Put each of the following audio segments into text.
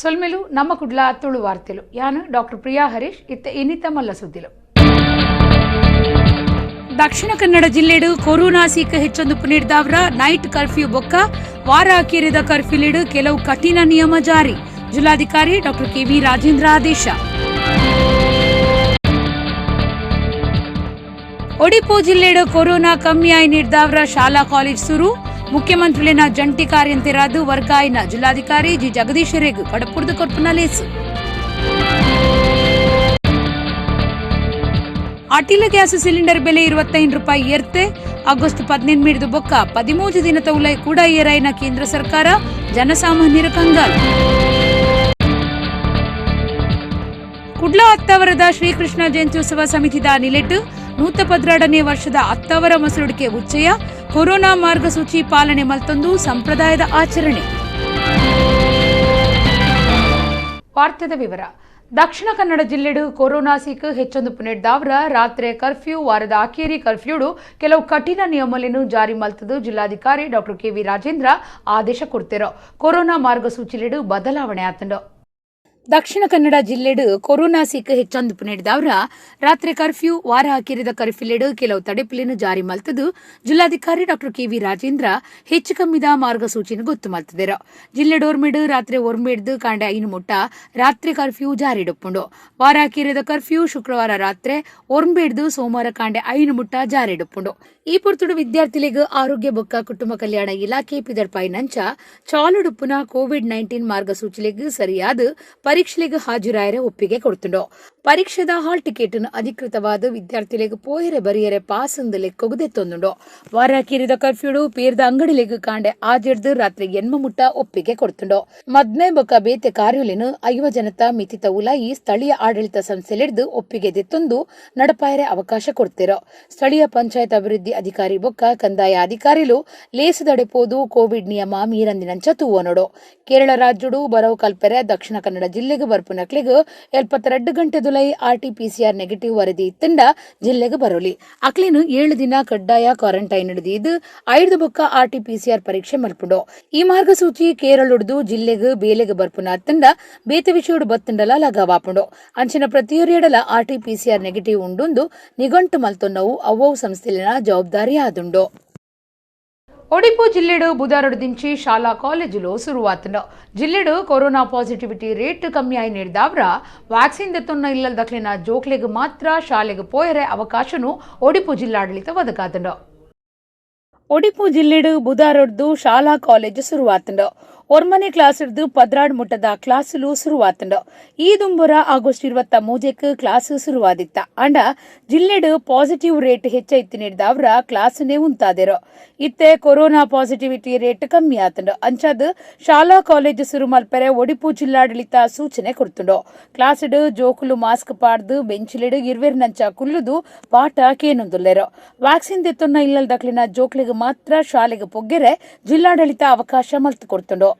ಸೊಲ್ಮೆಲು ನಮ್ಮ ಕುಡ್ಲ ತುಳು ವಾರ್ತೆಲು ಯಾನು ಡಾಕ್ಟರ್ ಪ್ರಿಯಾ ಹರೀಶ್ ಇತ್ತ ಇನಿತ ಮಲ್ಲ ಸುದ್ದಿಲು. Dakshina Kannada ಜಿಲ್ಲೆಡು corona ಸೀಕ ಹೆಚ್ಚೊಂದು ಪುನಿಡ್ದಾವ್ರ night curfew ಬೊಕ್ಕ ವಾರ ಅಕೇರಿದ ಕರ್ಫ್ಯೂಲಿಡು ಕೆಲವು ಕಠಿಣ ನಿಯಮ ಜಾರಿ. ಜಿಲ್ಲಾಧಿಕಾರಿ ಡಾಕ್ಟರ್ ಕೆವಿ ರಾಜೇಂದ್ರ ಆದೇಶ. ಒಡಿಪು ಜಿಲ್ಲೆಡು ಕೊರೋನಾ ಕಮ್ಮಿಯಾಯಿ ನೀಡ್ದಾವ್ರ ಶಾಲಾ ಕಾಲೇಜ್ ಸುರು. ಮುಖ್ಯಮಂತ್ರಿಲಿನ ಜಂಟಿ ಕಾರ್ಯಂತೆರಾದು ವರ್ಗಾಯಿನ ಜಿಲ್ಲಾಧಿಕಾರಿ ಜಿ ಜಗದೀಶರೆಗ್ ಕಡಪುರ್ದು ಕೊರ್ಪುನ ಲೇಸು. ಅಟಿಲ ಗ್ಯಾಸ್ ಸಿಲಿಂಡರ್ ಬೆಲೆ 25 ರೂಪಾಯಿ ಏರ್ತೆ. ಆಗಸ್ಟ್ 18 ಬೊಕ್ಕ 13 ದಿನ ತೌಲೈ ಕೂಡ ಏರಾಯಿನ ಕೇಂದ್ರ ಸರ್ಕಾರ ಜನಸಾಮಾನ್ಯರ ಕಂಗಾಲು. ಕುಡ್ಲ ಅತ್ತಾವರದ ಶ್ರೀಕೃಷ್ಣ ಜಯಂತ್ಯೋತ್ಸವ ಸಮಿತಿದ ನಿಲೆಟ್ಟು 112ನೇ ವರ್ಷದ ಅತ್ತಾವರ ಮಸರುಡಿಕೆ ಉಚ್ಚಯ. ಕೊರೋನಾ ಮಾರ್ಗಸೂಚಿ ಪಾಲನೆ ಮಲ್ತೊಂದು ಸಂಪ್ರದಾಯದ ಆಚರಣೆ. ವಾರ್ತೆದ ವಿವರ. ದಕ್ಷಿಣ ಕನ್ನಡ ಜಿಲ್ಲೆಡು ಕೊರೋನಾ ಸೀಕು ಹೆಚ್ಚೊಂದು ಪುನೆಡ್ದಾವ್ರ ರಾತ್ರಿ ಕರ್ಫ್ಯೂ ವಾರದ ಅಕೇರಿ ಕರ್ಫ್ಯೂಡು ಕೆಲವು ಕಠಿಣ ನಿಯಮಗಳನ್ನು ಜಾರಿ ಮಲ್ತದು ಜಿಲ್ಲಾಧಿಕಾರಿ ಡಾಕ್ಟರ್ ಕೆವಿ ರಾಜೇಂದ್ರ ಆದೇಶ ಕೊಡ್ತಿರೋ. ಕೊರೋನಾ ಮಾರ್ಗಸೂಚಿಲೆಡು ಬದಲಾವಣೆ ಆತಂಡು. ದಕ್ಷಿಣ ಕನ್ನಡ ಜಿಲ್ಲೆಡು ಕೊರೋನಾ ಸೀಕು ಹೆಚ್ಚೊಂದು ಪುನೆಡ್ದಾವ್ರ ರಾತ್ರಿ ಕರ್ಫ್ಯೂ ವಾರ ಹಾಕಿರಿದ ಕರ್ಫ್ಯೂಲೆಡು ಕೆಲವು ತಡೆಪಿಲಿನ ಜಾರಿ ಮಲ್ತದು ಜಿಲ್ಲಾಧಿಕಾರಿ ಡಾಕ್ಟರ್ ಕೆವಿ ರಾಜೇಂದ್ರ ಹೆಚ್ಚು ಕಮ್ಮಿದ ಮಾರ್ಗಸೂಚಿನ ಗೊತ್ತು ಮಲ್ತದಿರು. ಜಿಲ್ಲೆಡೋರ್ಮಿಡು ರಾತ್ರಿ ಒರ್ಮಿಡ್ದು ಕಾಂಡೆ 5 ಮುಟ್ಟ ರಾತ್ರಿ ಕರ್ಫ್ಯೂ ಜಾರಿಡುಪ್ಪುಂಡು. ವಾರ ಹಾಕಿರಿದ ಕರ್ಫ್ಯೂ ಶುಕ್ರವಾರ ರಾತ್ರಿ ಒರ್ಂಬೆಡ್ದು ಸೋಮವಾರ ಕಾಂಡೆ 5 ಮುಟ್ಟ ಜಾರಿಡುಪ್ಪುಂಡು. ಈ ಪೊರ್ತುಡು ವಿದ್ಯಾರ್ಥಿಲಿಗೆ ಆರೋಗ್ಯ ಬೊಕ್ಕ ಕುಟುಂಬ ಕಲ್ಯಾಣ ಇಲಾಖೆ ಪಿದಡ್ಪಾಯಿನಂಚ ಚಾಲುಡುಪ್ಪುನ ಕೋವಿಡ್-19 ಮಾರ್ಗಸೂಚಿಲೆಗ್ ಸರಿಯಾದ ಪರೀಕ್ಷೆಗೆ ಹಾಜರಾಯರ ಒಪ್ಪಿಗೆ ಕೊಡ್ತುಂಡು. ಪರೀಕ್ಷೆದ ಹಾಲ್ ಟಿಕೆಟ್ ಅಧಿಕೃತವಾದ ವಿದ್ಯಾರ್ಥಿಲೆಗ್ ಪೋಯರೆ ಬರಿಯರೆ ಪಾಸ್ ಅಂದು ಲೆಕ್ಕೊಗದೆತ್ತೊಂದುಂಡು. ವಾರ ಕಿರಿದ ಕರ್ಫ್ಯೂಡು ಪೇರ್ದ ಅಂಗಡಿಲೆಗ್ ಕಾಂಡೆ ಆಜೆಡ್ದು ರಾತ್ರಿ 8 ಮುಟ್ಟ ಒಪ್ಪಿಗೆ ಕೊಡ್ತುಂಡು. ಮದ್ಮೆ ಬೊಕ್ಕ ಬೇತೆ ಕಾರ್ಯುಲೆನು 50 ಜನತ ಮಿತಿತ ಉಲಾಯಿ ಸ್ಥಳೀಯ ಆಡಳಿತ ಸಂಸ್ಥೆಲೆಡ್ದು ಒಪ್ಪಿಗೆ ದೆತ್ತೊಂದು ನಡಪಾಯರೆ ಅವಕಾಶ ಕೊಡ್ತಿರೋ. ಸ್ಥಳೀಯ ಪಂಚಾಯತ್ ಅಭಿವೃದ್ಧಿ ಅಧಿಕಾರಿ ಬೊಕ್ಕ ಕಂದಾಯ ಅಧಿಕಾರಿಲು ಲೇಸುದಡೆಪೋದು ಕೋವಿಡ್ ನಿಯಮ ಮೀರಂದಿನಂಚ ತೂವನೋಡು. ಕೇರಳ ರಾಜ್ಯಡು ಬರವು ಕಲ್ಪೆರೆ ದಕ್ಷಿಣ ಕನ್ನಡ ಜಿಲ್ಲೆಗೆ ಬರ್ಪುನಕ್ಲೆಗ್ 72 ಗಂಟೆ ದುಲೈ ಆರ್ಟಿಪಿಸಿಆರ್ ನೆಗೆಟಿವ್ ವರದಿ ಇತ್ತಂಡ ಜಿಲ್ಲೆಗೆ ಬರೋಲಿ. ಅಕ್ಲೇನು 7 ದಿನ ಕಡ್ಡಾಯ ಕ್ವಾರಂಟೈನ್ ಹಿಡಿದು 5 ಬೊಕ್ಕ ಆರ್ಟಿಪಿಸಿಆರ್ ಪರೀಕ್ಷೆ ಮಲ್ಪುಂಡು. ಈ ಮಾರ್ಗಸೂಚಿ ಕೇರಳುಡ್ದು ಜಿಲ್ಲೆಗೆ ಬೇಲೆಗೆ ಬರ್ಪುನ ಅತ್ತಂಡ ಬೇತೆ ವಿಷಯಡು ಬತ್ತಂಡಲ ಲಗಾವಾಪುಂಡು. ಅಂಚಿನ ಪ್ರತಿಯೊರಿಯಡಲ ಆರ್ಟಿಪಿಸಿಆರ್ ನೆಗೆಟಿವ್ ಉಂಡುಂದು ನಿಘಂಟು ಮಲ್ತೊನ್ನವು ಅವ್ವವು ಸಂಸ್ಥೆಲಿನ ಜವಾಬ್ದಾರಿ ಆದುಂಡು. ಒಡಿಪು ಜಿಲ್ಲೆಡು ಬುಧಾರಡು ದಿಂಚಿ ಶಾಲಾ ಕಾಲೇಜುಲು ಸುರುವಾತಂಡು. ಜಿಲ್ಲೆಡು corona positivity rate ಕಮ್ಮಿ ಆಯಿ ನೀಡಿದಾವ್ರ ವ್ಯಾಕ್ಸಿನ್ ದೆತ್ತೊನ್ನ ಇಲ್ಲಲ್ ದಕ್ಲಿನ ಜೋಕ್ಲೆಗ್ ಮಾತ್ರ ಶಾಲೆಗೆ ಪೋಯರೆ ಅವಕಾಶನು ಒಡಿಪು ಜಿಲ್ಲಾಡಳಿತ ಒದಗಾತಂಡು. ಒಡಿಪು ಜಿಲ್ಲೆಡು ಬುಧಾರೊಡ್ದು ಶಾಲಾ ಕಾಲೇಜು ಸುರುವಾತಂಡು. ಒರ್ಮನೆ ಕ್ಲಾಸ್ ಹಿಡ್ದು 12 ಮುಟ್ಟದ ಕ್ಲಾಸುಲು ಸುರುವಾತಂಡು. ಈ ದುಂಬುರ ಆಗಸ್ಟ್ 23ಕ್ಕೆ ಕ್ಲಾಸ್ ಸುರುವಾದಿತ್ತ. ಅಂಡ ಜಿಲ್ಲೆಡು ಪಾಸಿಟಿವ್ ರೇಟ್ ಹೆಚ್ಚೈತಿ ನೀಡಿದವ್ರ ಕ್ಲಾಸುನೇ ಉಂತಾದಿರು. ಇತ್ತೆ corona positivity rate ಕಮ್ಮಿ ಆತಂಡು. ಅಂಚಾದ್ ಶಾಲಾ ಕಾಲೇಜು ಸುರು ಮಲ್ಪೆರೆ ಒಡಿಪು ಜಿಲ್ಲಾಡಳಿತ ಸೂಚನೆ ಕೊಡ್ತುಂಡು. ಕ್ಲಾಸ್ಡ್ ಜೋಕುಲು ಮಾಸ್ಕ್ ಪಾಡ್ದು ಬೆಂಚಿಲೆಡು ಇರ್ವೆರ್ನಂಚ ಕುಲ್ಲುದು ಪಾಠ ಕೇನೊಂದುಲ್ಲೆರು. ವ್ಯಾಕ್ಸಿನ್ ದೆತ್ತೊನ್ನ ಇಲ್ಲಲ್ ದಕ್ಲಿನ ಜೋಕ್ಲೆಗ್ ಮಾತ್ರ ಶಾಲೆಗೆ ಪೊಗ್ಗೆರೆ ಜಿಲ್ಲಾಡಳಿತ ಅವಕಾಶ ಮಲ್ತು ಕೊಡ್ತುಂಡು.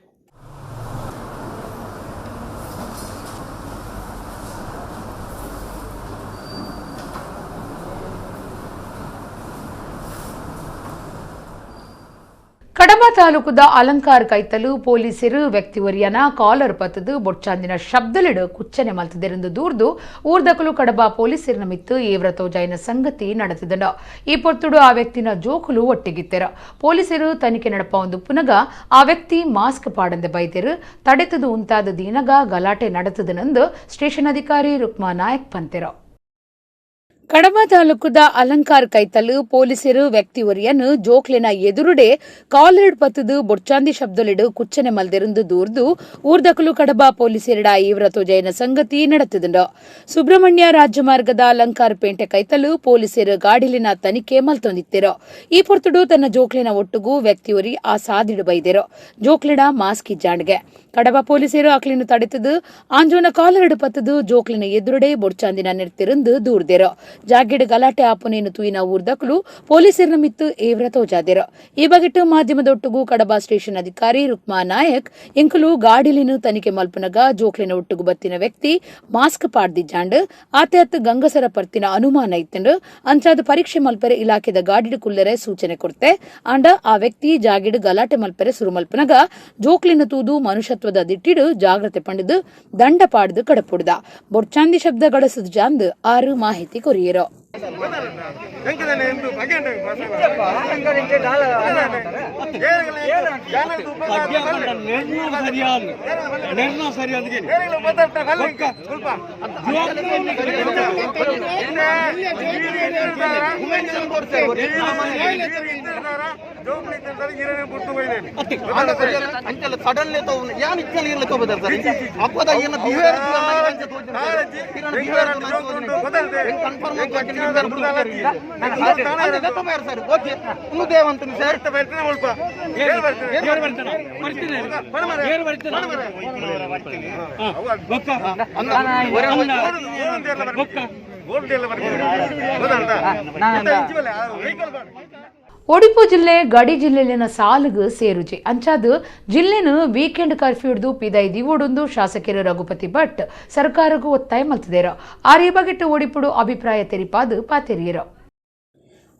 ಕಡಬ ತಾಲೂಕುದ ಅಲಂಕಾರ ಕೈತಲು ಪೊಲೀಸರು ವ್ಯಕ್ತಿವರಿಯನ ಕಾಲರ್ ಪತ್ತದು ಬೊಟ್ಚಾಂದಿನ ಶಬ್ದಲಿಡು ಕುಚ್ಚನೆ ಮಲ್ತದೆರೆಂದು ದೂರ್ದು ಊರ್ದಕಲು ಕಡಬ ಪೊಲೀಸರಿನ ಮಿತ್ತು ಏವ್ರ ತೋಜಾಯಿನ ಸಂಗತಿ ನಡೆದಿದ್ದನು. ಈ ಪೊರ್ತುಡು ಆ ವ್ಯಕ್ತಿನ ಜೋಕುಲು ಒಟ್ಟಿಗಿತ್ತೆರು. ಪೊಲೀಸರು ತನಿಖೆ ನಡಪ ಒಂದು ಪುನಗ ಆ ವ್ಯಕ್ತಿ ಮಾಸ್ಕ್ ಪಾಡಂದೆ ಬೈದೆರು. ತಡೆತದು ಉಂತಾದ ದೀನಗ ಗಲಾಟೆ ನಡೆತದನೆಂದು ಸ್ಟೇಷನ್ ಅಧಿಕಾರಿ ರುಕ್ಮಾ ನಾಯಕ್ ಪಂತೆರು. ಕಡಬ ತಾಲೂಕುದ ಅಲಂಕಾರ ಕೈತಲು ಪೊಲೀಸರು ವ್ಯಕ್ತಿವರಿಯನ್ನು ಜೋಕ್ಲೆನ ಎದುರುಡೆ ಕಾಲರ್ಡ್ ಪತ್ತದು ಬೊಡ್ಚಾಂದಿ ಶಬ್ದಲಿಡು ಕುಚ್ಚನೆ ಮಲ್ದೆರುಂದು ದೂರ್ದು ಊರ್ದಕಲು ಕಡಬ ಪೊಲೀಸರಿಡ ಈವ್ರ ತೋಜೈನ ಸಂಗತಿ ನಡೆತದುಂಡು. ಸುಬ್ರಹ್ಮಣ್ಯ ರಾಜ್ಯ ಮಾರ್ಗದ ಅಲಂಕಾರ ಪೇಂಟೆ ಕೈತಲು ಪೊಲೀಸರು ಗಾಡಿಲಿನ ತನಿಖೆ ಮಲ್ತೊಂದಿತ್ತಿರು. ಈ ಪೊರ್ತುಡು ತನ್ನ ಜೋಕ್ಲೆನ ಒಟ್ಟುಗು ವ್ಯಕ್ತಿಯೊರಿ ಆ ಸಾದಿಡು ಬೈದೆರು. ಜೋಕ್ಲೆಡ ಮಾಸ್ಕ್ ಇಜ್ಜಾಂಡ್ಗೆ ಕಡಬ ಪೊಲೀಸರು ಅಕ್ಲಿನ ತಡೆತದು ಆಂಜೋನ ಕಾಲರ್ಡ್ ಪತ್ತದು ಜೋಕ್ಲಿನ ಎದುರುಡೆ ಬೊಡ್ಚಾಂದಿನ ನಿರ್ತಿರುಂದು ದೂರ್ದೆರು. ಜಾಗೆಡ್ ಗಲಾಟೆ ಆಪುನೇನು ತೂಯಿನ ಊರ್ದಕುಲು ಪೊಲೀಸೆರ್ನ ಮಿತ್ತು ಏವ್ರ ತೋಜಾದೆರ್. ಈ ಬಗೆಟ್ ಮಾಧ್ಯಮದೊಟ್ಟುಗು ಕಡಬ ಸ್ಟೇಷನ್ ಅಧಿಕಾರಿ ರುಕ್ಮಾ ನಾಯಕ್ ಎಂಕುಲು ಗಾಡಿಲಿನ ತನಿಖೆ ಮಲ್ಪುನಗ ಜೋಕ್ಲೆನ ಒಟ್ಟುಗು ಬತ್ತಿನ ವ್ಯಕ್ತಿ ಮಾಸ್ಕ್ ಪಾಡ್ದಿಜ್ಜಾಂಡ್ ಆತೆ ಅತ್ ಗಂಗಸರ ಪರ್ತಿನ ಅನುಮಾನ ಇತ್ತಂಡ್ ಅಂಚಾದ ಪರೀಕ್ಷೆ ಮಲ್ಪೆರೆ ಇಲಾಖೆದ ಗಾಡಿಡ್ ಕುಲ್ಲೆರೆ ಸೂಚನೆ ಕೊರ್ತೆ. ಆಂಡ ಆ ವ್ಯಕ್ತಿ ಜಾಗೆಡ್ ಗಲಾಟೆ ಮಲ್ಪೆರೆ ಸುರು ಮಲ್ಪುನಗ ಜೋಕ್ಲಿನ ತೂದು ಮನುಷ್ಯತ್ವದ ದಿಟ್ಟಿಡು ಜಾಗ್ರತೆ ಪಂಡಿದು ದಂಡ ಪಾಡ್ದು ಕಡಪುಡ್ದ ಬೊರ್ಚಾಂದಿ ಶಬ್ದ ಗಳಸದ್ ಜಾಂದ್ ಆರು ಮಾಹಿತಿ ಕೊರಿಯರು. ಒಡಿಪು ಜಿಲ್ಲೆ ಗಡಿ ಜಿಲ್ಲೆಲಿನ ಸಾಲುಗು ಸೇರುಜಿ ಅಂಚಾದ ಜಿಲ್ಲೆನು ವೀಕೆಂಡ್ ಕರ್ಫ್ಯೂ ಹಿಡಿದು ಪಿದೈ ದಿವೋಡೊಂದು ಶಾಸಕರು ರಘುಪತಿ ಭಟ್ ಸರ್ಕಾರಕ್ಕೂ ಒತ್ತಾಯ ಮಲ್ತಿದ್ದೇರು. ಆರ್ ಈ ಬಗೆಟ್ ಒಡಿಪುಡು ಅಭಿಪ್ರಾಯ ತೆರಿಪಾದು ಪಾತೆರಿಯರು.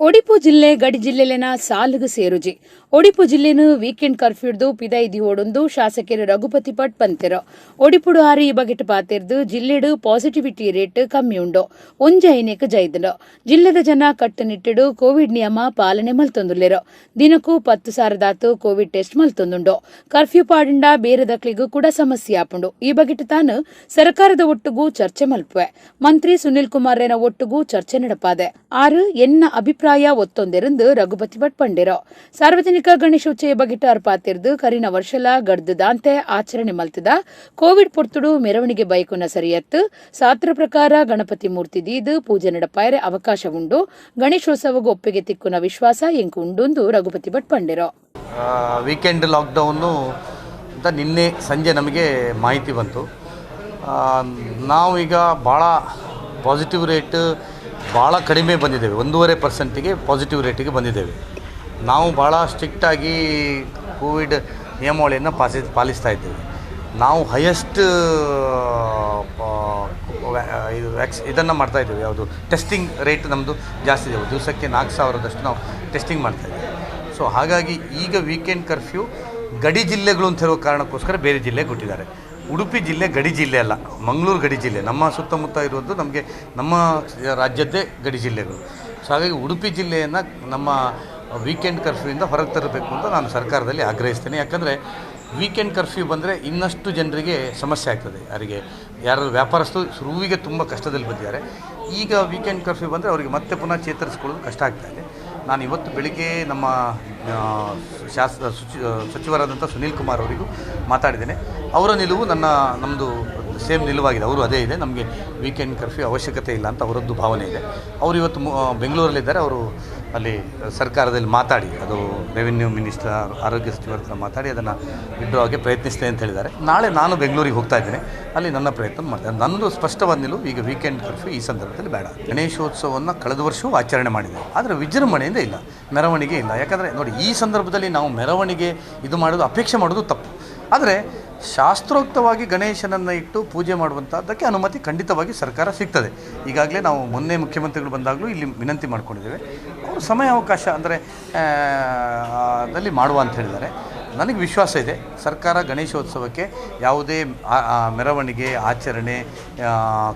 ಒಡಿಪು ಜಿಲ್ಲೆ ಗಡಿ ಜಿಲ್ಲೆಲಿನ ಸಾಲುಗು ಸೇರುಜಿ ಒಡಿಪು ಜಿಲ್ಲೆನು ವೀಕೆಂಡ್ ಕರ್ಫ್ಯೂ ಹಿಡಿದು ಪಿದೈ ದಿವೋಡೊಂದು ಶಾಸಕರು ರಘುಪತಿ ಭಟ್ ಪಂತೆರು. ಒಡಿಪುಡು ಆರು ಈ ಬಗೆಟ್ ಪಾತೆರ್ದು ಜಿಲ್ಲೆಡು ಪಾಸಿಟಿವಿಟಿ ರೇಟ್ ಕಮ್ಮಿ ಉಂಡು, ಒಂಜಿ ಐನೇಕ್ ಜೈದುಂಡು. ಜಿಲ್ಲೆದ ಜನ ಕಟ್ಟುನಿಟ್ಟಿಡು ಕೋವಿಡ್ ನಿಯಮ ಪಾಲನೆ ಮಲ್ತೊಂದುಲ್ಲೆರು. ದಿನಕ್ಕೂ 10,000 ದಾತು ಕೋವಿಡ್ ಟೆಸ್ಟ್ ಮಲ್ತೊಂದುಂಡು. ಕರ್ಫ್ಯೂ ಪಾಡಿಂಡ ಬೇರೆ ದಕ್ಲಿಗೂ ಕೂಡ ಸಮಸ್ಯೆ ಆಪುಂಡು. ಈ ಬಗೆಟ್ ತಾನು ಸರ್ಕಾರದ ಒಟ್ಟುಗೂ ಚರ್ಚೆ ಮಲ್ಪುವೆ. ಮಂತ್ರಿ ಸುನಿಲ್ ಕುಮಾರ್ ರೇನ ಒಟ್ಟುಗೂ ಚರ್ಚೆ ನಡಪಾದೆ. ಆರು ಎನ್ನ ಅಭಿಪ್ರಾಯ ಒತ್ತೊಂದೆರಂದು ರಘುಪತಿ ಭಟ್ ಪಂಡೆರು. ಸಾರ್ವಜನಿಕ ಗಣೇಶೋತ್ಸವ ಬಗೆಟ್ ಅರ್ಪಾತಿರ್ದು ಕರಿನ ವರ್ಷಲ ಗಡ್ದುದಾಂತೆ ಆಚರಣೆ ಮಲ್ತದ. ಕೋವಿಡ್ ಪೊರ್ತುಡು ಮೆರವಣಿಗೆ ಬೈಕುನ ಸರಿಯತ್ತು ಸಾತ್ರ ಪ್ರಕಾರ ಗಣಪತಿ ಮೂರ್ತಿ ದೀದು ಪೂಜೆ ನಡಪಾಯರೆ ಅವಕಾಶ ಉಂಡು. ಗಣೇಶೋತ್ಸವಗೂ ಒಪ್ಪಿಗೆ ತಿಕ್ಕುನ ವಿಶ್ವಾಸ ಎಂಕು ಉಂಡುಂದು ರಘುಪತಿ ಭಟ್ ಪಂಡೆರು. ವೀಕೆಂಡ್ ಲಾಕ್ಡೌನು ಅಂತ ನಿನ್ನೆ ಸಂಜೆ ನಮಗೆ ಮಾಹಿತಿ ಬಂತು. ನಾವೀಗ ಭಾಳ ಪಾಸಿಟಿವ್ ರೇಟ್ ಭಾಳ ಕಡಿಮೆ ಬಂದಿದ್ದೇವೆ, 1.5% ಪಾಸಿಟಿವ್ ರೇಟಿಗೆ ಬಂದಿದ್ದೇವೆ. ನಾವು ಭಾಳ ಸ್ಟ್ರಿಕ್ಟಾಗಿ ಕೋವಿಡ್ ನಿಯಮಾವಳಿಯನ್ನು ಪಾಲಿಸ್ತಾ ಇದ್ದೇವೆ. ನಾವು ಹೈಯೆಸ್ಟ್ ಇದು ಇದನ್ನು ಮಾಡ್ತಾಯಿದ್ದೇವೆ, ಯಾವುದು ಟೆಸ್ಟಿಂಗ್ ರೇಟ್ ನಮ್ಮದು ಜಾಸ್ತಿ ಇದೆ. ದಿವಸಕ್ಕೆ 4,000ದಷ್ಟು ನಾವು ಟೆಸ್ಟಿಂಗ್ ಮಾಡ್ತಾಯಿದ್ದೇವೆ. ಸೊ ಹಾಗಾಗಿ ಈಗ ವೀಕೆಂಡ್ ಕರ್ಫ್ಯೂ ಗಡಿ ಜಿಲ್ಲೆಗಳು ಅಂತ ಹೇಳೋ ಕಾರಣಕ್ಕೋಸ್ಕರ ಬೇರೆ ಜಿಲ್ಲೆ ಕೊಟ್ಟಿದ್ದಾರೆ. ಉಡುಪಿ ಜಿಲ್ಲೆ ಗಡಿ ಜಿಲ್ಲೆ ಅಲ್ಲ, ಮಂಗಳೂರು ಗಡಿ ಜಿಲ್ಲೆ. ನಮ್ಮ ಸುತ್ತಮುತ್ತ ಇರೋದು ನಮಗೆ ನಮ್ಮ ರಾಜ್ಯದ್ದೇ ಗಡಿ ಜಿಲ್ಲೆಗಳು. ಸೊ ಹಾಗಾಗಿ ಉಡುಪಿ ಜಿಲ್ಲೆಯನ್ನು ನಮ್ಮ ವೀಕೆಂಡ್ ಕರ್ಫ್ಯೂಯಿಂದ ಹೊರಗೆ ತರಬೇಕು ಅಂತ ನಾನು ಸರ್ಕಾರದಲ್ಲಿ ಆಗ್ರಹಿಸ್ತೇನೆ. ಯಾಕಂದರೆ ವೀಕೆಂಡ್ ಕರ್ಫ್ಯೂ ಬಂದರೆ ಇನ್ನಷ್ಟು ಜನರಿಗೆ ಸಮಸ್ಯೆ ಆಗ್ತದೆ. ಯಾರಿಗೆ ಯಾರು ವ್ಯಾಪಾರಸ್ಥರು ಶುರುವಿಗೆ ತುಂಬ ಕಷ್ಟದಲ್ಲಿ ಬಂದಿದ್ದಾರೆ. ಈಗ ವೀಕೆಂಡ್ ಕರ್ಫ್ಯೂ ಬಂದರೆ ಅವರಿಗೆ ಮತ್ತೆ ಪುನಃ ಚೇತರಿಸ್ಕೊಳ್ಳೋದು ಕಷ್ಟ ಆಗ್ತಾಯಿದೆ. ನಾನು ಇವತ್ತು ಬೆಳಿಗ್ಗೆ ನಮ್ಮ ಸಚಿವರಾದಂಥ ಸುನೀಲ್ ಕುಮಾರ್ ಅವರಿಗೂ ಮಾತಾಡಿದ್ದೇನೆ. ಅವರ ನಿಲುವು ನಮ್ಮದು ಸೇಮ್ ನಿಲುವಾಗಿದೆ. ಅವರು ಅದೇ ಇದೆ, ನಮಗೆ ವೀಕೆಂಡ್ ಕರ್ಫ್ಯೂ ಅವಶ್ಯಕತೆ ಇಲ್ಲ ಅಂತ ಅವರದ್ದು ಭಾವನೆ ಇದೆ. ಅವರು ಇವತ್ತು ಬೆಂಗಳೂರಲ್ಲಿದ್ದಾರೆ. ಅವರು ಅಲ್ಲಿ ಸರ್ಕಾರದಲ್ಲಿ ಮಾತಾಡಿ, ಅದು ರೆವಿನ್ಯೂ ಮಿನಿಸ್ಟರ್, ಆರೋಗ್ಯ ಸಚಿವರ ಹತ್ರ ಮಾತಾಡಿ ಅದನ್ನು ವಿಡ್ರಾ ಆಗಿ ಪ್ರಯತ್ನಿಸ್ತೇನೆ ಅಂತ ಹೇಳಿದ್ದಾರೆ. ನಾಳೆ ನಾನು ಬೆಂಗಳೂರಿಗೆ ಹೋಗ್ತಾ ಇದ್ದೇನೆ, ಅಲ್ಲಿ ನನ್ನ ಪ್ರಯತ್ನ ಮಾಡ್ತೇನೆ. ನನ್ನದು ಸ್ಪಷ್ಟವಾದ ನಿಲುವು ಈಗ ವೀಕೆಂಡ್ ಕರ್ಫ್ಯೂ ಈ ಸಂದರ್ಭದಲ್ಲಿ ಬೇಡ. ಗಣೇಶೋತ್ಸವವನ್ನು ಕಳೆದ ವರ್ಷವೂ ಆಚರಣೆ ಮಾಡಿದೆ, ಆದರೆ ವಿಜೃಂಭಣೆಯಿಂದ ಇಲ್ಲ, ಮೆರವಣಿಗೆ ಇಲ್ಲ. ಯಾಕಂದರೆ ನೋಡಿ, ಈ ಸಂದರ್ಭದಲ್ಲಿ ನಾವು ಮೆರವಣಿಗೆ ಇದು ಮಾಡೋದು, ಅಪೇಕ್ಷೆ ಮಾಡೋದು ತಪ್ಪು. ಆದರೆ ಶಾಸ್ತ್ರೋಕ್ತವಾಗಿ ಗಣೇಶನನ್ನು ಇಟ್ಟು ಪೂಜೆ ಮಾಡುವಂಥದ್ದಕ್ಕೆ ಅನುಮತಿ ಖಂಡಿತವಾಗಿ ಸರ್ಕಾರ ಸಿಗ್ತದೆ. ಈಗಾಗಲೇ ನಾವು ಮೊನ್ನೆ ಮುಖ್ಯಮಂತ್ರಿಗಳು ಬಂದಾಗಲೂ ಇಲ್ಲಿ ವಿನಂತಿ ಮಾಡ್ಕೊಂಡಿದ್ದೇವೆ. ಅವರು ಸಮಯಾವಕಾಶ ಅಂದರೆ ದಲ್ಲಿ ಮಾಡುವ ಅಂತ ಹೇಳಿದ್ದಾರೆ. ನನಗೆ ವಿಶ್ವಾಸ ಇದೆ, ಸರ್ಕಾರ ಗಣೇಶೋತ್ಸವಕ್ಕೆ ಯಾವುದೇ ಮೆರವಣಿಗೆ, ಆಚರಣೆ,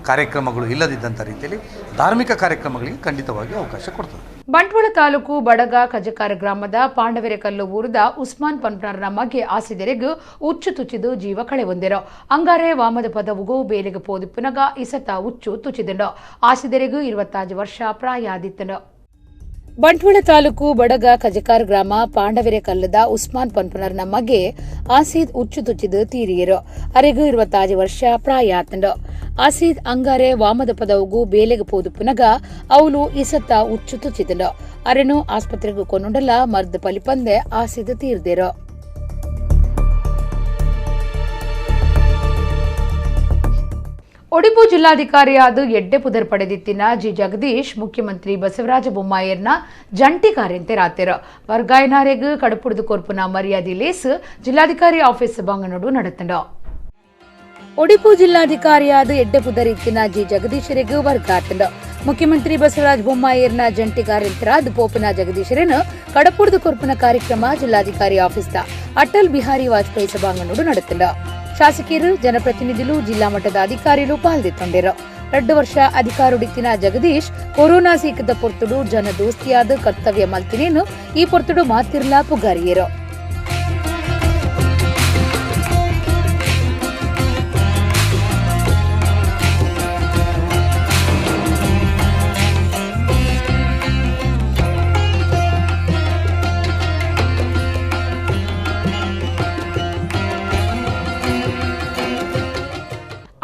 ಕಾರ್ಯಕ್ರಮಗಳು ಇಲ್ಲದಿದ್ದಂಥ ರೀತಿಯಲ್ಲಿ ಧಾರ್ಮಿಕ ಕಾರ್ಯಕ್ರಮಗಳಿಗೆ ಖಂಡಿತವಾಗಿ ಅವಕಾಶ ಕೊಡ್ತದೆ. ಬಂಟ್ವಾಳ ತಾಲೂಕು ಬಡಗ ಕಜಕಾರ ಗ್ರಾಮದ ಪಾಂಡವೆರೆಕಲ್ಲು ಊರದ ಉಸ್ಮಾನ್ ಪನ್ಪನರ್ನ ಮಗೆ ಆಸಿದೆರೆಗು ಉಚ್ಚು ತುಚಿದು ಜೀವ ಕಳೆವೊಂದಿರು. ಅಂಗಾರೆ ವಾಮದ ಪದವುಗೂ ಬೇಲೆಗೆ ಪೋದಿಪ್ಪುನಗ ಇಸತ ಉಚ್ಚು ತುಚಿದಂಡು. ಆಸಿದೆರೆಗು 25 ವರ್ಷ ಪ್ರಾಯ ಆದಿತ್ತನು. ಬಂಟ್ವಾಳ ತಾಲೂಕು ಬಡಗ ಕಜಕಾರ ಗ್ರಾಮ ಪಾಂಡವೆರೆಕಲ್ಲದ ಉಸ್ಮಾನ್ ಪನ್ಪನರ್ನ ಮಗೆ ಆಸೀದ್ ಉಚ್ಚು ತುಚಿದು ತೀರಿಯರು. ಅರೆಗು 25 ವರ್ಷ ಪ್ರಾಯ ಆತಂಡು. ಆಸೀದ್ ಅಂಗಾರೆ ವಾಮದ ಪದವುಗೂ ಬೇಲೆಗೆ ಪೋದುಪುನಗ ಅವಳು ಇಸತ್ತ ಉಚ್ಚು ತುಚಿದಂಡು. ಅರೆನು ಆಸ್ಪತ್ರೆಗೂ ಕೊನುಂಡಲ ಮರ್ದ್ ಪಲಿಪಂದೆ ಆಸೀದ್ ತೀರ್ದೇರು. ಒಡಿಪು ಜಿಲ್ಲಾಧಿಕಾರಿಯಾದ ಎಡ್ಡೆ ಪುದರ್ ಪಡೆದಿತ್ತಿನ ಜಿ ಜಗದೀಶ್ ಮುಖ್ಯಮಂತ್ರಿ ಬಸವರಾಜ ಬೊಮ್ಮಾಯರ್ನ ಜಂಟಿ ಕಾರ್ಯಂತೆರಾತೆರ್. ವರ್ಗಾಯನಾರೆಗ್ ಕಡುಪುಡ್ದು ಕೊರ್ಪುನ ಮರ್ಯಾದೆ ಲೇಸ್ ಜಿಲ್ಲಾಧಿಕಾರಿ ಆಫೀಸ್ ಬಂಗನೋಡು ನಡೆತಂಡು. ಒಡಿಪು ಜಿಲ್ಲಾಧಿಕಾರಿಯಾದ ಎಡ್ಡೆ ಪುದರ್ ಇತ್ತಿನ ಜಿ ಜಗದೀಶರಿಗೆ ವರ್ಗಾತಂಡು. ಮುಖ್ಯಮಂತ್ರಿ ಬಸವರಾಜ ಬೊಮ್ಮಾಯರ್ನ ಜಂಟಿ ಕಾರ್ಯಂತರಾದ ಪೋಪನ ಜಗದೀಶರನ್ನು ಕಡಪುಡ್ದು ಕೊರ್ಪುನ ಕಾರ್ಯಕ್ರಮ ಜಿಲ್ಲಾಧಿಕಾರಿ ಆಫೀಸ್ದ ಅಟಲ್ ಬಿಹಾರಿ ವಾಜಪೇಯಿ ಸಭಾಂಗಣೋಡು ನಡೆತಂಡು. ಶಾಸಕರು, ಜನಪ್ರತಿನಿಧಿಗಳು, ಜಿಲ್ಲಾ ಮಟ್ಟದ ಅಧಿಕಾರಿಗಳು ಪಾಲ್ದಿತ್ತೊಂಡಿರು. 2 ವರ್ಷ ಅಧಿಕಾರುಡಿತ್ತಿನ ಜಗದೀಶ್ ಕೊರೋನಾ ಸೀಕದ ಪೊರ್ತುಡು ಜನ ದೋಸ್ತಿಯಾದ ಕರ್ತವ್ಯ ಮಲ್ತಿನೇನು ಈ ಪೊರ್ತುಡು ಮಾತಿರ್ಲಾ ಪುಗಾರಿಯರು.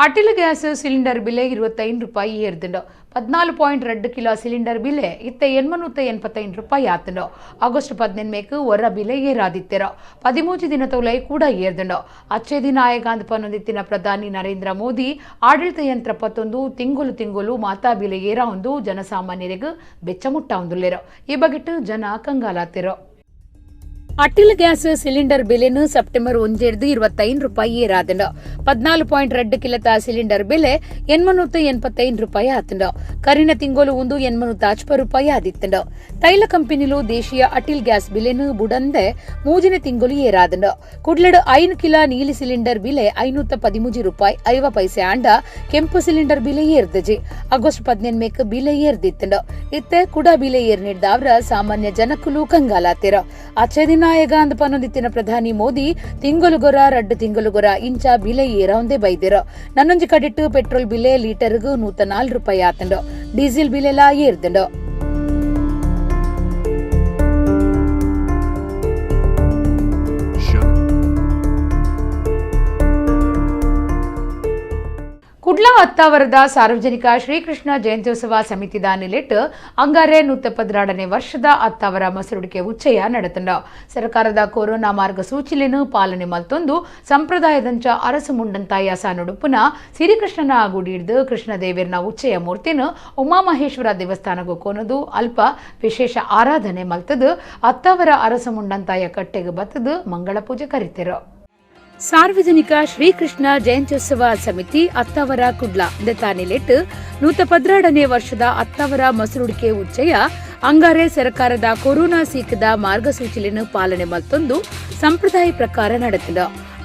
ಅಟಿಲ್ ಗ್ಯಾಸ್ ಸಿಲಿಂಡರ್ ಬಿಲೆ 25 ರೂಪಾಯಿ ಏರ್ದುಂಡು. 14.2 ಕಿಲೋ ಸಿಲಿಂಡರ್ ಬಿಲೆ ಇತ್ತ 885 ರೂಪಾಯಿ ಆತಂಡು. ಆಗಸ್ಟ್ 18 ಒರ ಬಿಲೆ ಏರಾದಿತ್ತೆರೋ. 13 ದಿನ ತೊಲೈ ಕೂಡ ಏರ್ದುಂಡು. ಅಚ್ಚೆ ದಿನ ಆಯಗಾಂದ್ ಪನ್ನೊಂದಿತ್ತಿನ ಪ್ರಧಾನಿ ನರೇಂದ್ರ ಮೋದಿ ಆಡಳಿತ ಯಂತ್ರ ಪತ್ತೊಂದು ತಿಂಗುಲು ತಿಂಗುಲು ಮಾತಾ ಬಿಲೆ ಏರ ಒಂದು ಜನಸಾಮಾನ್ಯರಿಗೆ ಬೆಚ್ಚ ಮುಟ್ಟ ಒಂದುಲ್ಲೇರೋ. ಈ ಬಗೆಟ್ಟು ಜನ ಕಂಗಾಲಾತಿರೋ. ಅಟಿಲ್ ಗ್ಯಾಸ್ ಸಿಲಿಂಡರ್ ಬೆಲೆನು ಸೆಪ್ಟೆಂಬರ್ 1 25 ರೂಪಾಯಿ ಏರಾದಂಡು. 14.2 ಕಿಲತ ಸಿಲಿಂಡರ್ ಬೆಲೆ 885 ರೂಪಾಯಿ ಆತಂಡು. ಕರಿನ ತಿಂಗಳು ಒಂದು 850 ರೂಪಾಯಿ ಆದಿತ್ತಂಡು. ತೈಲ ಕಂಪನಿಲು ದೇಶೀಯ ಅಟಿಲ್ ಗ್ಯಾಸ್ ಬೆಲೆನು ಬುಡಂದೆ 3ನೇ ತಿಂಗಳು ಏರಾದಂಡು. ಕುಡ್ಲಡು 5 ಕಿಲೋ ನೀಲಿ ಸಿಲಿಂಡರ್ ಬೆಲೆ 513 ರೂಪಾಯಿ 50 ಪೈಸೆ ಆಂಡ ಕೆಂಪು ಸಿಲಿಂಡರ್ ಬೆಲೆ ಏರ್ದಜಿ. ಆಗಸ್ಟ್ 18 ಬೆಲೆ ಏರ್ದಿತ್ತಂಡು. ಇತ್ತೆ ಕುಡ ಬೆಲೆ ಏರ್ ನೀಡಿದವರ ಸಾಮಾನ್ಯ ಜನಕ್ಕೂ ಕಂಗಾಲಾತಿರ. ಅಚ್ಚೆ ದಿನ ನಾಯಗಾಂದ್ ಪನ್ನೊಂದಿತ್ತಿನ ಪ್ರಧಾನಿ ಮೋದಿ ತಿಂಗಳುಗೊರ 2 ತಿಂಗಳುಗೊರ ಇಂಚ ಬಿಲೆ ಏರೊಂದೇ ಬೈದಿರ. ನನ್ನೊಂಜಿ ಕಡಿಟ್ಟು ಪೆಟ್ರೋಲ್ ಬಿಲೆ ಲೀಟರ್ಗೂ 104 ರೂಪಾಯಿ ಆತಂಡು. ಡೀಸೆಲ್ ಬಿಲೆಲಾ ಏರ್ದಂಡು. ಕುಡ್ಲ ಅತ್ತಾವರದ ಸಾರ್ವಜನಿಕ ಶ್ರೀಕೃಷ್ಣ ಜಯಂತ್ಯೋತ್ಸವ ಸಮಿತಿದ ನಿಲೆಟ್ ಅಂಗಾರೆ 172ನೇ ವರ್ಷದ ಅತ್ತಾವರ ಮಸರುಡಿಕೆ ಉಚ್ಚಯ ನಡೆತಂಡ. ಸರ್ಕಾರದ ಕೊರೋನಾ ಮಾರ್ಗಸೂಚಿಲೇನು ಪಾಲನೆ ಮಲ್ತೊಂದು ಸಂಪ್ರದಾಯದಂಚ ಅರಸು ಮುಂಡಂತಾಯ ಸಾನುಡುಪುನ ಸಿರಿಕೃಷ್ಣನ ಗುಡಿಡ್ದು ಕೃಷ್ಣದೇವಿರ್ನ ಉಚ್ಚಯ ಮೂರ್ತಿನ ಉಮಾಮಹೇಶ್ವರ ದೇವಸ್ಥಾನಗೂ ಕೊನದು ಅಲ್ಪ ವಿಶೇಷ ಆರಾಧನೆ ಮಲ್ತದು ಅತ್ತಾವರ ಅರಸು ಮುಂಡಂತಾಯ ಕಟ್ಟೆಗೆ ಬತ್ತದು ಮಂಗಳ ಪೂಜೆ ಕರಿತಿರು. ಸಾರ್ವಜನಿಕ ಶ್ರೀಕೃಷ್ಣ ಜಯಂತ್ಯೋತ್ಸವ ಸಮಿತಿ ಅತ್ತಾವರ ಕುಡ್ಲ ದತ್ತಾನಿಲೆಟ್ 112ನೇ ವರ್ಷದ ಅತ್ತಾವರ ಮಸರುಡಿಕೆ ಉಚ್ಚಯ ಅಂಗಾರೆ ಸರ್ಕಾರದ ಕೊರೋನಾ ಸೀಕದ ಮಾರ್ಗಸೂಚಿಯನ್ನು ಪಾಲನೆ ಮತ್ತೊಂದು ಸಂಪ್ರದಾಯ ಪ್ರಕಾರ ನಡೆತದ.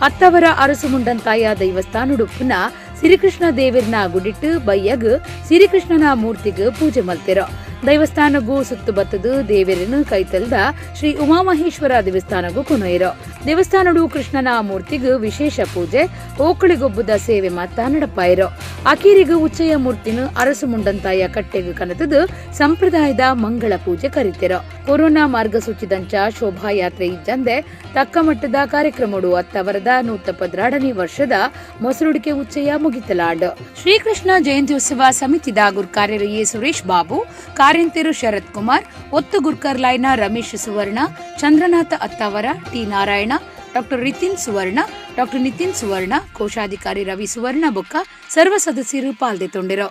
ಅತ್ತವರ ಅರಸುಮುಂಡಂತಾಯ ದೈವಸ್ಥಾನುಡುಪ್ಪುನ ಸಿರಿಕೃಷ್ಣ ದೇವಿರ್ನ ಗುಡಿಟ್ಟು ಬಯ್ಯಗ್ ಸಿರಿಕೃಷ್ಣನ ಮೂರ್ತಿಗೆ ಪೂಜೆ ಮಲ್ತಿರ. ದೈವಸ್ಥಾನಗೂ ಸುತ್ತು ಬತ್ತದು ದೇವಿರನು ಕೈತಲ್ದ ಶ್ರೀ ಉಮಾಮಹೇಶ್ವರ ದೇವಸ್ಥಾನಗೂ ಕೊನೊಯಿರು. ದೇವಸ್ಥಾನಡು ಕೃಷ್ಣನ ಮೂರ್ತಿಗೂ ವಿಶೇಷ ಪೂಜೆ ಓಕಳಿಗೊಬ್ಬದ ಸೇವೆ ಮಾತ ನಡಪಾಯಿರು. ಅಕೀರಿಗು ಉಚ್ಚಯ ಮೂರ್ತಿನು ಅರಸು ಮುಂಡಂತಾಯ ಕಟ್ಟೆಗು ಕನತದು ಸಂಪ್ರದಾಯದ ಮಂಗಳ ಪೂಜೆ ಕರಿತಿರು. ಕೊರೋನಾ ಮಾರ್ಗಸೂಚಿದಂಚ ಶೋಭಾಯಾತ್ರೆ ಇಜ್ಜಂದೆ ತಕ್ಕ ಮಟ್ಟದ ಕಾರ್ಯಕ್ರಮಡು ಅತ್ತವರದ 112ನೇ ವರ್ಷದ ಮೊಸರುಡಿಕೆ ಉಚ್ಚಯ ಮುಗಿತಲಾಂಡು. ಶ್ರೀಕೃಷ್ಣ ಜಯಂತ್ಯೋತ್ಸವ ಸಮಿತಿದ ಗುರ್ಕಾರ್ಯರು ಎ ಸುರೇಶ್ ಬಾಬು, ಕಾರ್ಯಂತೆರು ಶರತ್ ಕುಮಾರ್, ಒತ್ತು ಗುರ್ಕರ್ಲಾಯ್ನ Ramesh Suvarna, Chandranatha Attavara, T Narayana, doctor Ritin Suvarna, doctor Nitin Suvarna, ಕೋಶಾಧಿಕಾರಿ ರವಿ ಸುವರ್ಣ ಬೊಕ್ಕ ಸರ್ವ ಸದಸ್ಯರು ಪಾಲ್ದೆತೊಂಡಿರು.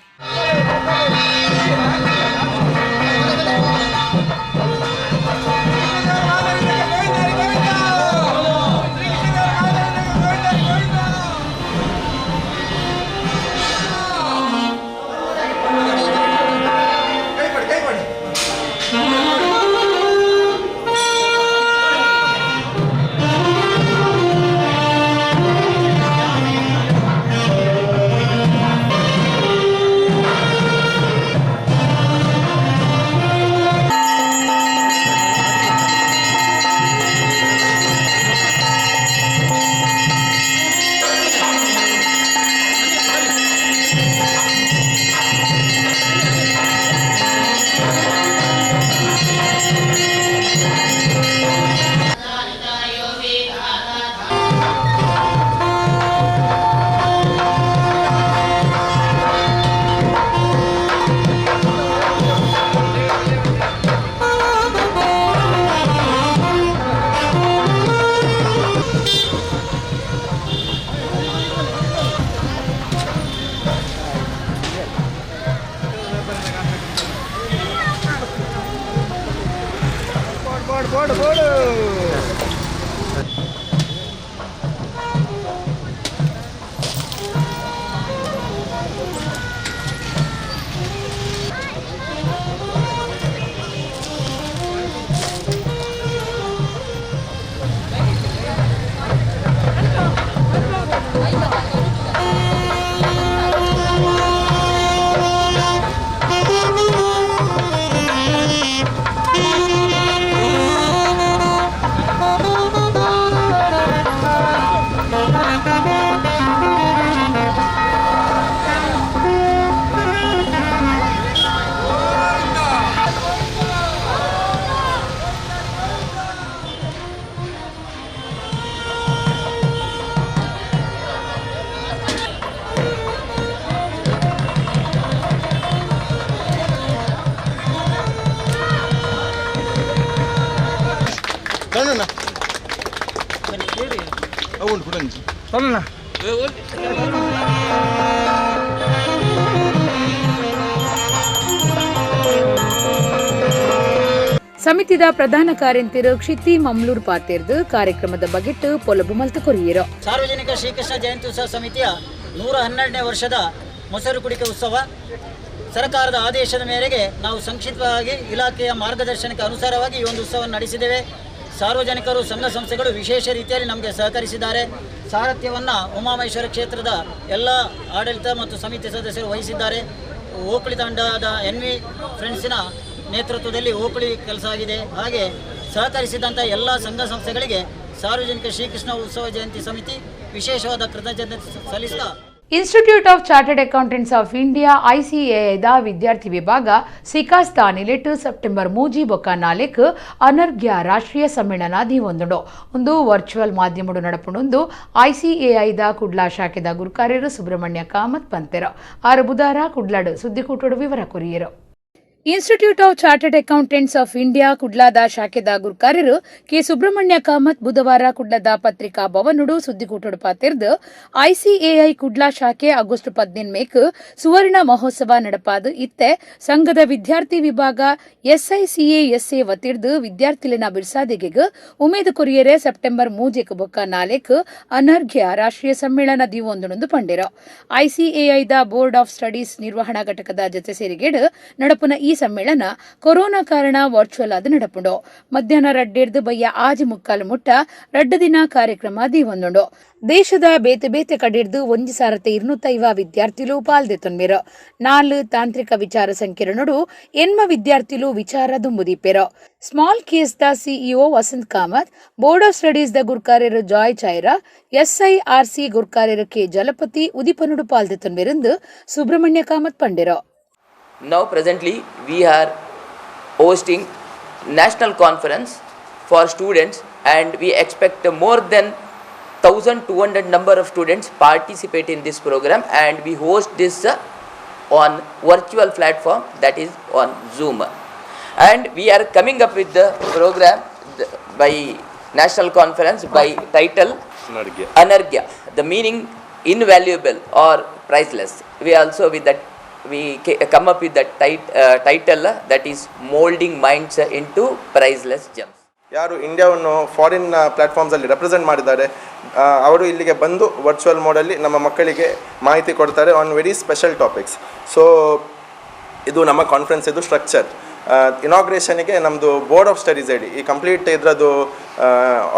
ಸಮಿತಿದ ಪ್ರಧಾನ ಕಾರ್ಯಂತಿರು ಕ್ಷಿತಿ ಮಮ್ಲೂರ್ ಪಾತೇರ್ದು ಕಾರ್ಯಕ್ರಮದ ಬಗೆಟ್ ಪೊಲಬು ಮಲ್ತ ಕೊರಿಯರು. ಸಾರ್ವಜನಿಕ ಶ್ರೀಕೃಷ್ಣ ಜಯಂತಿ ಉತ್ಸವ ಸಮಿತಿಯ 112ನೇ ವರ್ಷದ ಮೊಸರು ಕುಡಿಕೆ ಉತ್ಸವ ಸರ್ಕಾರದ ಆದೇಶದ ಮೇರೆಗೆ ನಾವು ಸಂಕ್ಷಿಪ್ತವಾಗಿ ಇಲಾಖೆಯ ಮಾರ್ಗದರ್ಶನಕ್ಕೆ ಅನುಸಾರವಾಗಿ ಈ ಒಂದು ಉತ್ಸವವನ್ನು ನಡೆಸಿದ್ದೇವೆ. ಸಾರ್ವಜನಿಕರು, ಸಂಘ ಸಂಸ್ಥೆಗಳು ವಿಶೇಷ ರೀತಿಯಲ್ಲಿ ನಮಗೆ ಸಹಕರಿಸಿದ್ದಾರೆ. ಸಾರಥ್ಯವನ್ನು ಉಮಾಮಹೇಶ್ವರ ಕ್ಷೇತ್ರದ ಎಲ್ಲ ಆಡಳಿತ ಮತ್ತು ಸಮಿತಿ ಸದಸ್ಯರು ವಹಿಸಿದ್ದಾರೆ. ಓಕುಳಿ ತಂಡದ ಎನ್ ವಿ ಫ್ರೆಂಡ್ಸಿನ ನೇತೃತ್ವದಲ್ಲಿ ಓಕುಳಿ ಕೆಲಸ ಆಗಿದೆ. ಹಾಗೆ ಸಹಕರಿಸಿದಂಥ ಎಲ್ಲ ಸಂಘ ಸಂಸ್ಥೆಗಳಿಗೆ ಸಾರ್ವಜನಿಕ ಶ್ರೀಕೃಷ್ಣ ಉತ್ಸವ ಜಯಂತಿ ಸಮಿತಿ ವಿಶೇಷವಾದ ಕೃತಜ್ಞತೆ ಸಲ್ಲಿಸ್ತಾ. Institute of Chartered Accountants of India ಐಸಿಎಐದ ವಿದ್ಯಾರ್ಥಿ ವಿಭಾಗ ಸಿಕಾಸ್ತಾ ನಿಲೆಟ್ ಸೆಪ್ಟೆಂಬರ್ 3 ಬೊಕ್ಕ 4 ಅನರ್ಘ್ಯ ರಾಷ್ಟ್ರೀಯ ಸಮ್ಮೇಳನ ದೀವೊಂದುಂಡು. ಒಂದು ವರ್ಚುವಲ್ ಮಾಧ್ಯಮಡು ನಡಪುಂಡು. ಐಸಿಎಐದ ಕುಡ್ಲಾ ಶಾಖೆದ ಗುರುಕಾರ್ಯರು ಸುಬ್ರಹ್ಮಣ್ಯ ಕಾಮತ್ ಪಂತೆರು ಆರು ಬುಧಾರ ಕುಡ್ಲಾಡು ಸುದ್ದಿಕೂಟಡು ವಿವರ ಕೊರಿಯರು. Institute of Chartered Accountants of India ಕುಡ್ಲಾದ ಶಾಖೆದ ಗುರುಕಾರ್ಯರು ಕೆ ಸುಬ್ರಹ್ಮಣ್ಯ ಕಾಮತ್ ಬುಧವಾರ ಕುಡ್ಲದ ಪತ್ರಿಕಾ ಭವನುಡು ಸುದ್ದಿಗೂಟಡು ಪಾತೆರ್ದು, ಐಸಿಎಐ ಕುಡ್ಲಾ ಶಾಖೆ ಆಗಸ್ಟ್ 15 ಮೇಕ್ ಸುವರ್ಣ ಮಹೋತ್ಸವ ನಡಪಾದು ಇತ್ತೆ ಸಂಘದ ವಿದ್ಯಾರ್ಥಿ ವಿಭಾಗ ಎಸ್ಐಸಿಎ ಎಸ್ಎ ವತಿರ್ದು ವಿದ್ಯಾರ್ಥಿಲೆನ ಬಿರ್ಸಾದಿಗೆಗ್ ಉಮೇದು ಕೊರಿಯರೆ ಸೆಪ್ಟೆಂಬರ್ 3 ಬೊಕ್ಕ 4 ಅನರ್ಘ್ಯ ರಾಷ್ಟ್ರೀಯ ಸಮ್ಮೇಳನ ದೀವೊಂದುಂಡು ಪಂಡೆರು. ಐಸಿಎಐದ ಬೋರ್ಡ್ ಆಫ್ ಸ್ಟಡೀಸ್ ನಿರ್ವಹಣಾ ಘಟಕದ ಜತೆ ಸೇರಿಗೆಡ್ ನಡಪುನ ಈ ಸಮ್ಮೇಳನ ಕೊರೋನಾ ಕಾರಣ ವರ್ಚುವಲ್ ಆದ್ ನಡಪುಂಡು. ಮಧ್ಯಾಹ್ನ 2ರ್ದು ಬಯ್ಯ 6:45 ಮುಟ್ಟ 2 ದಿನ ಕಾರ್ಯಕ್ರಮ ದೀವೊಂದುಂಡು. ದೇಶದ ಬೇತೆ ಬೇತೆ ಕಡಿರ್ದು 1250 ವಿದ್ಯಾರ್ಥಿಲು ಪಾಲ್ದೆತೊನ್ಮೆರು. 4 ತಾಂತ್ರಿಕ ವಿಚಾರ ಸಂಕಿರಣಡು 80 ವಿದ್ಯಾರ್ಥಿಲು ವಿಚಾರ ದುಂಬುದೀಪೆರು. Small case the CEO Vasant Kamath, board of studies the ಗುರ್ಕಾರ್ಯರು Joy Chaira, ಎಸ್ಐಆರ್ಸಿ ಗುರ್ಕಾರ್ಯರು K ಜಲಪತಿ ಉದಿಪನುಡು ಪಾಲ್ದೆತೊನ್ಮೆರೆಂದು ಸುಬ್ರಹ್ಮಣ್ಯ ಕಾಮತ್ ಪಂಡೆರು. Now presently we are hosting national conference for students, and we expect more than 1200 number of students participate in this program, and we host this on virtual platform, that is on Zoom, and we are coming up with the program by national conference by title Anarghya, the meaning invaluable or priceless. We also with that we come up with that title that is molding minds into priceless gems. ಯಾರು ಇಂಡಿಯಾವನ್ನು foreign ಪ್ಲ್ಯಾಟ್ಫಾರ್ಮ್ಸಲ್ಲಿ represent ಮಾಡಿದ್ದಾರೆ, ಅವರು ಇಲ್ಲಿಗೆ ಬಂದು virtual ಮೋಡಲ್ಲಿ ನಮ್ಮ ಮಕ್ಕಳಿಗೆ ಮಾಹಿತಿ ಕೊಡ್ತಾರೆ on very special topics. So ಇದು ನಮ್ಮ ಕಾನ್ಫರೆನ್ಸ್ ಇದು ಸ್ಟ್ರಕ್ಚರ್. ಇನಾಗ್ರೇಷನಿಗೆ ನಮ್ಮದು ಬೋರ್ಡ್ ಆಫ್ ಸ್ಟಡೀಸ್ ಹೇಳಿ ಈ ಕಂಪ್ಲೀಟ್ ಇದರದ್ದು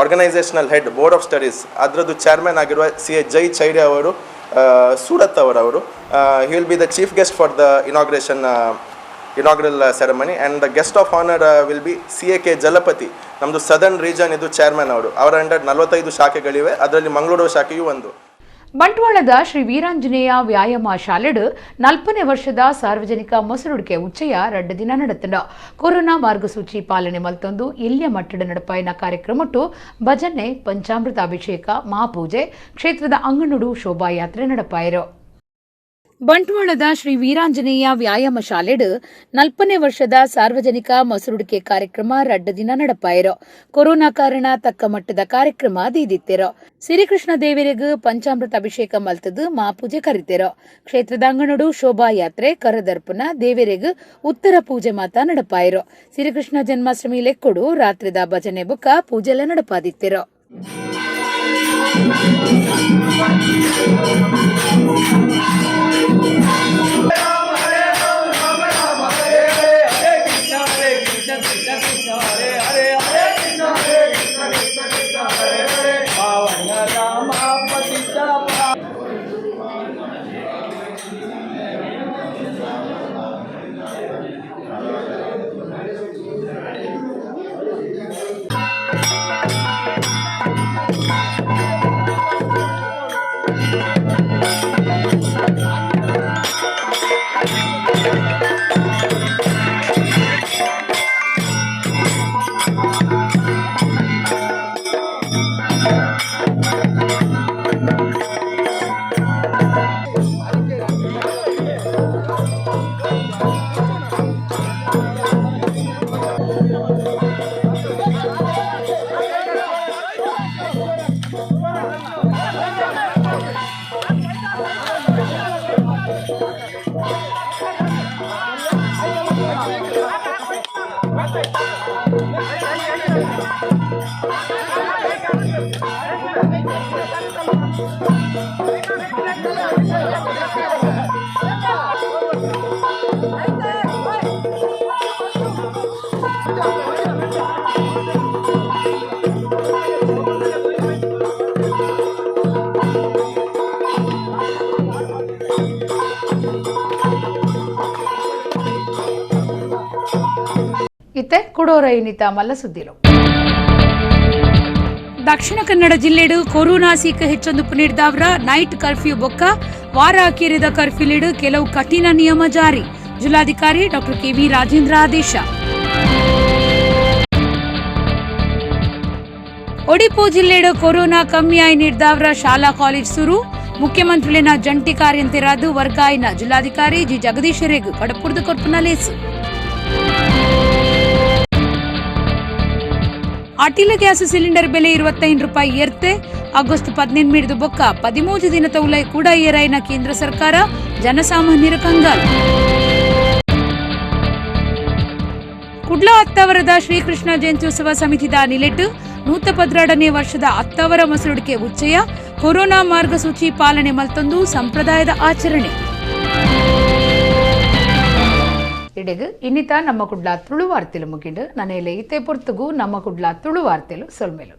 organisational head, board of studies ಅದರದ್ದು ಚೇರ್ಮನ್ ಆಗಿರುವ ಸಿ ಎ ಜೈ ಚೈರ್ಯ ಅವರು, ಸೂರತ್ ಅವರವರು, he will be the chief guest for the inaugural ceremony, and the guest of honour will be CA K Jalapathi, ನಮ್ಮದು southern region ಇದು chairman ಅವರು. ಅವರ under 45 ಶಾಖೆಗಳಿವೆ. ಅದರಲ್ಲಿ ಮಂಗಳೂರು ಶಾಖೆಯೂ ಒಂದು. ಬಂಟ್ವಾಳದ ಶ್ರೀ ವೀರಾಂಜನೇಯ ವ್ಯಾಯಾಮ ಶಾಲೆಡು 40ನೇ ವರ್ಷದ ಸಾರ್ವಜನಿಕ ಮೊಸರುಡಿಕೆ ಉಚ್ಚಯ 2 ದಿನ ನಡತಂಡ. ಕೊರೋನಾ ಮಾರ್ಗಸೂಚಿ ಪಾಲನೆ ಮಲ್ತೊಂದು ಎಲ್ಯ ಮಟ್ಟದ ನಡಪಾಯಿನ ಕಾರ್ಯಕ್ರಮಟ್ಟು ಭಜನೆ, ಪಂಚಾಮೃತ ಅಭಿಷೇಕ, ಮಹಾಪೂಜೆ, ಕ್ಷೇತ್ರದ ಅಂಗನುಡು ಶೋಭಾಯಾತ್ರೆ ನಡಪಾಯರು. ಬಂಟ್ವಾಳದ ಶ್ರೀ ವೀರಾಂಜನೇಯ ವ್ಯಾಯಾಮ ಶಾಲೆಡು 40ನೇ ವರ್ಷದ ಸಾರ್ವಜನಿಕ ಮೊಸರುಡಿಕೆ ಕಾರ್ಯಕ್ರಮ 2 ದಿನ ನಡಪಾಯರು. ಕೊರೋನಾ ಕಾರಣ ತಕ್ಕ ಮಟ್ಟದ ಕಾರ್ಯಕ್ರಮ ದೀದಿತ್ತೆರು. ಶ್ರೀಕೃಷ್ಣ ದೇವರಿಗೂ ಪಂಚಾಮೃತ ಅಭಿಷೇಕ ಮಲ್ತದು ಮಹಾಪೂಜೆ ಕರಿತೆರು. ಕ್ಷೇತ್ರದ ಅಂಗಣಡು ಶೋಭಾಯಾತ್ರೆ, ಕರದರ್ಪಣ, ದೇವರಿಗೂ ಉತ್ತರ ಪೂಜೆ ಮಾತಾ ನಡಪಾಯರು. ಶ್ರೀಕೃಷ್ಣ ಜನ್ಮಾಷ್ಟಮಿ ಲೆಕ್ಕೊಡು ರಾತ್ರಿದ ಭಜನೆ ಬುಕ್ಕ ಪೂಜೆಲ್ಲ ನಡಪಾದಿತ್ತೆರು. ಇತ್ತೆ ಕುಡೋರ ಇನಿತ ಮಲ್ಲ ಸುದ್ದಿಲು. Dakshina Kannada ಜಿಲ್ಲೆಡು corona ಸೀಕ ಹೆಚ್ಚೊಂದು ಪುನಿಡ್ದಾವ್ರ night curfew ಬೊಕ್ಕ ವಾರ ಅಕೇರಿದ ಕರ್ಫ್ಯೂಲಿಡು ಕೆಲವು ಕಠಿಣ ನಿಯಮ ಜಾರಿ. ಜಿಲ್ಲಾಧಿಕಾರಿ ಡಾಕ್ಟರ್ ಕೆವಿ ರಾಜೇಂದ್ರ ಆದೇಶ. ಒಡಿಪು ಜಿಲ್ಲೆಡು ಕೊರೋನಾ ಕಮ್ಮಿಯಾಯಿ ನೀಡ್ದಾವ್ರ ಶಾಲಾ ಕಾಲೇಜ್ ಸುರು. ಮುಖ್ಯಮಂತ್ರಿಲಿನ ಜಂಟಿ ಕಾರ್ಯಂತೆರಾದು ವರ್ಗಾಯಿನ ಜಿಲ್ಲಾಧಿಕಾರಿ ಜಿ ಜಗದೀಶರೆಗ್ ಕಡಪುರ್ದು ಕೊರ್ಪುನ ಲೇಸು. ಅಟಿಲ ಗ್ಯಾಸ್ ಸಿಲಿಂಡರ್ ಬೆಲೆ 25 ರೂಪಾಯಿ ಏರ್ತೆ. ಆಗಸ್ಟ್ 18 ಬೊಕ್ಕ 13 ದಿನ ತೌಲೈ ಕೂಡ ಏರಾಯಿನ ಕೇಂದ್ರ ಸರ್ಕಾರ. ಜನಸಾಮಾನ್ಯರ ಕಂಗಾಲು. ಕುಡ್ಲ ಅತ್ತಾವರದ ಶ್ರೀಕೃಷ್ಣ ಜಯಂತ್ಯೋತ್ಸವ ಸಮಿತಿದ ನಿಲೆಟ್ಟು 112ನೇ ವರ್ಷದ ಅತ್ತಾವರ ಮಸರುಡಿಕೆ ಉಚ್ಚಯ. ಕೊರೋನಾ ಮಾರ್ಗಸೂಚಿ ಪಾಲನೆ ಮಲ್ತೊಂದು ಸಂಪ್ರದಾಯದ ಆಚರಣೆ. ಇಡೆಗ್ ಇನ್ನಿತ ನಮ್ಮ ಕುಡ್ಲ ತುಳು ವಾರ್ತೆಲು ಮುಗಿಂಡು. ನನೆಲೆ ಇತ್ತೆ ಪೊರ್ತುಗು ನಮ್ಮ ಕುಡ್ಲ ತುಳು ವಾರ್ತೆಲು ಸೊಲ್ಮೆಲು.